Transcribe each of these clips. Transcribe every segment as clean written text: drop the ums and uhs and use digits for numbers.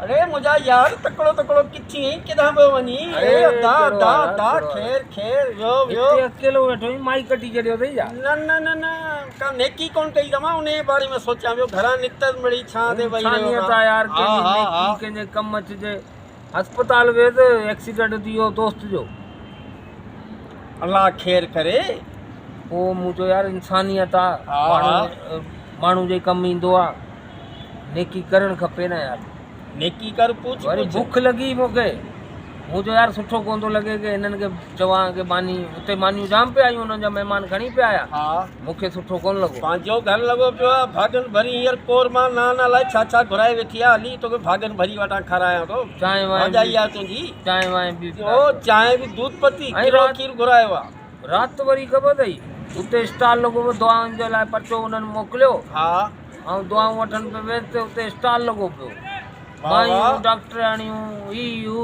اڙي منهنجا يار تڪڙو تڪڙو ڪٿي ۽ ڪيڏانهن پيو وڃين؟ اي ادا ادا ادا خير خير ويو ويو. هتي اڪيلو ويٺو آهين مائي ڪڍي ڇڏيو اٿئي ڇا؟ نه نه نه نه ڪا نيڪي ڪونه ڪئي اٿم انهي جي باري ۾ سوچيان پيو گهران نڪتس مڙئي ڇانء تي ويهي رهيو انسانيت آ يار ڪنهن جي نيڪي ڪنهن جي ڪم اچجي. اسپتال ويس ايڪسيڊنٽ ٿي ويو دوست جو. الله خير ڪري. پوء مون چيو يار انسانيت آ ماڻهو جي ڪم ايندو آ نيڪي ڪرڻ کپي نه يار. نيڪي ڪر پوڇ پوڇ. وري بک لڳي مون کي مون چيو يار سٺو ڪونه ٿو لڳي ڪي هنن کي چوان ڪي ماني اتي مانيون جام پيا آيون انهن جا مهمان کڻي پيا آيا مون کي سٺو ڪونه لڳو. پنهنجو گهر لڳو پيو آ ڀاڳن ڀري هينئر قورما نان الائي ڇا ڇا گهرائي ويٺي آ هلي توکي ڀاڳن ڀري وٽان کارايان ٿو چانهه وانهه ڀاڄائي آ تنهنجي چانهه وانهه به او چانهه به دودھ پتي ڪلو کير گهرايو آ. رات وري خبر اٿئي اتي اسٽال لڳو پيو دعائن جي لاء پرچو انهن موڪليو ها. آئون دعائون وٺڻ پيو ويس ته اتي اسٽال لڳو پيو مايون ڊاڪٽرياڻيون هي هو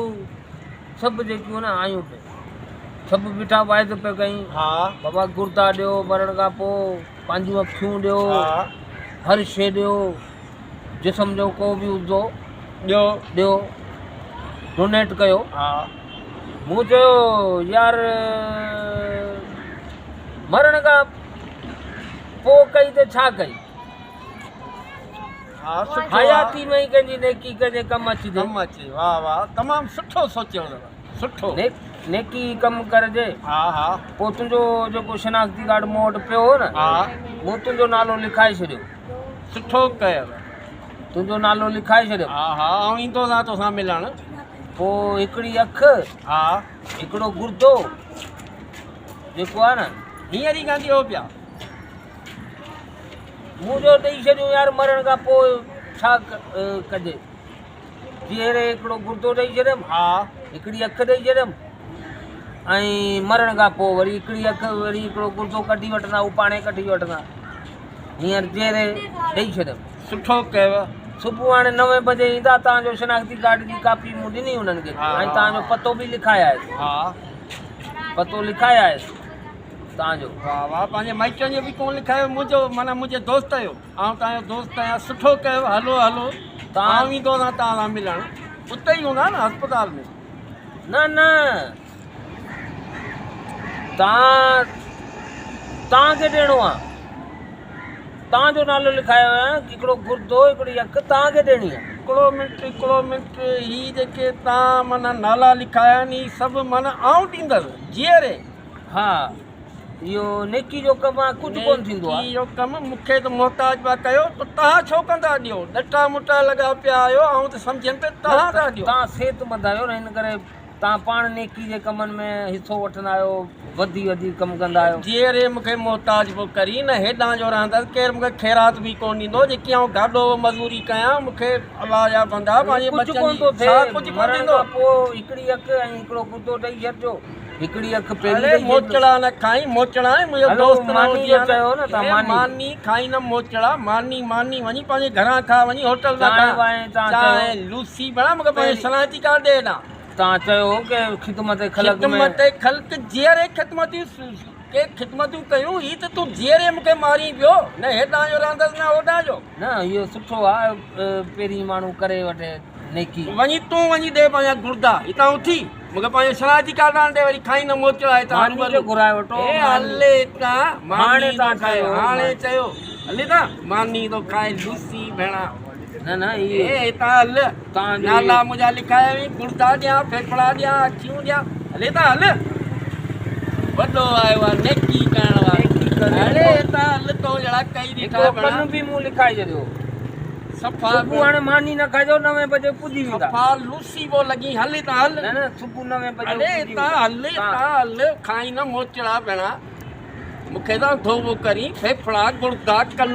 سڀ جيڪيون نه آيون پي سڀ بيٺا واعظ پي ڪيائين بابا گردا ڏيو مرڻ کان پوء پنهنجون اکيون ڏيو هر شي ڏيو جسم جو ڪو به عضو ڏيو ڏيو ڊونيٽ ڪيو مون چيو يار مرڻ کان پوء ڪئي ته ڇا ڪئي حياتي ۾ ئي ڪنهن جي نيڪي ڪنهن جي ڪم اچجي. ڪم اچي واه واه تمام سٺو سوچيو اٿو سٺو. نيڪي ڪم ڪرجي. ها ها. پوء تنهنجو جيڪو شناختي ڪارڊ مون وٽ پيو هو نه. ها. مون تنهنجو نالو لکائي ڇڏيو. سٺو ڪيو. تنهنجو نالو لکائي ڇڏيم. ها ها آئون ايندوسان توسان ملڻ. پوء هڪڙي اک. ها. هڪڙو گردو جيڪو آهي نه. هينئر ئي ڪانه ڏيو پيا. مون چيو ڏئي ڇڏيون يار مرڻ کان پوء ڇا ڪجي. جيئري هڪڙو گردو ڏئي ڇڏيم، ها هڪڙي اک ڏئي ڇڏيم ۽ مرڻ کان پوء وري هڪڙي اک وري هڪڙو گردو ڪڍي وٺندا هو پاڻهي ڪڍي وٺندا. هينئر جيئري ڏئي ڇڏيم. سٺو ڪيو. صبح هاڻي نوين بجي ايندا توهان جو شناختي ڪارڊ جي ڪاپي مون ڏني انهن کي ۽ توهان جو پتو به لکائي آيس. ها پتو لکائي آيس. تان جو. واه واه پنهنجي مائٽن جو به ڪون لکايو منهنجو معنيٰ منهنجي دوست جو آئون تان جو دوست آهيان سٺو ڪيو هلو هلو آئون ايندو سان تان سان ملڻ اتي ئي هوندا نه اسپتال ۾. نه نه تان تان کي ڏيڻو آ تان جو نالو لکايو آهيان هڪڙو گردو هڪڙي اک تان کي ڏيڻي آ. هڪڙو منٽ هڪڙو منٽ هي جيڪي تان معنيٰ نالا لکايا آهن هي سڀ معنيٰ آئون ڏيندس جيئري. ها اهو نيڪي جو ڪم آ ڪجهه ڪونه ٿيندو آ. نيڪي جو ڪم مون کي ته محتاج پيا ڪيو ته توهان ڇو ڪندا ڏيو ڏٽا مٽا لڳا پيا آهيو آئون ته سمجهيم ته توهان ٿا ڏيو. توهان صحتمند آهيو نه ان ڪري توهان پاڻ نيڪي جي ڪمن ۾ حصو وٺندا آهيو وڌي وڌي ڪم ڪندا آهيو. جيئري مون کي محتاج پيو ڪرين نه هيڏانهن جو رهندس ڪير مون کي خيرات به ڪونه ڏيندو جيڪي آئون گاڏو مزوري ڪيان مون کي الله جا بندا پنهنجي ڪجهه ٻچن ڪونه جي ٿو ٿئي ڇا ڪجهه ڪونه مرڻ ٿيندو. کان پوء هڪڙي اک ۽ هڪڙو گردو ڏئي ڇڏجو. هڪڙي اک پهرين اڙي ڏئي ڇڏ. موچڙا نه کائين موچڙا ۽ منهنجو هلو دوست نه ماني هوندي جو آ نه چيو نه تان اي ماني جو. ماني کائين نه موچڙا ماني ماني وڃي پنهنجي گهران کا وڃي هوٽل تان چانهه کا وانهه تان چيو. چانهه لوسي بڻا مونکي پنهنجي پهرين. شناختي ڪارڊ ڏي هيڏانهن. تان چيو هو ڪي خدمت خلق ۾. خدمت خلق جيئري خدمتيون ڪي خدمتون ڪيون هي ته تون جيئري مونکي مارين پيو نه هيڏانهن جو رهندس نه هوڏانهن جو. نه اهو سٺو آ پهرين ماڻهو ڪري وٺي نيڪي. وڃي تون وڃي ڏي پنهنجا گڙدا هتان اٿي مون کي پنهنجو شناختي ڪارڊ آڻ ڏي وري کائين نه موچڙا هتان ماني جو گهرائي وٺو اي هلي هتان هاڻي تان چيو هاڻي چيو هلي هتان ماني ٿو کائي لوسي ڀيڻا نه نه اي هتان هل تان نالا منهنجا لکايا وئي گڙدا ڏيان ڦيڦڙا ڏيان اکيون ڏيان هلي هتان هل وڏو آيو آ نيڪي ڪرڻ وارو هلي هتان هل تو جهڙا ڪئي ڏٺا ڀيڻا ڪن به مون لکائي ڇڏيو صفا صبح هاڻي ماني نه کائجو نوين بجي پڄي ويندا. صفا لوسي پو لڳين هل هتان هل. نه نه صبح نوين بجي اڙي هتان هل هتان هل کائين نه موچڙا ڀيڻا مون کي تان ڌوٻو ڪرين ڦيڦڙا گڙدا ڪن.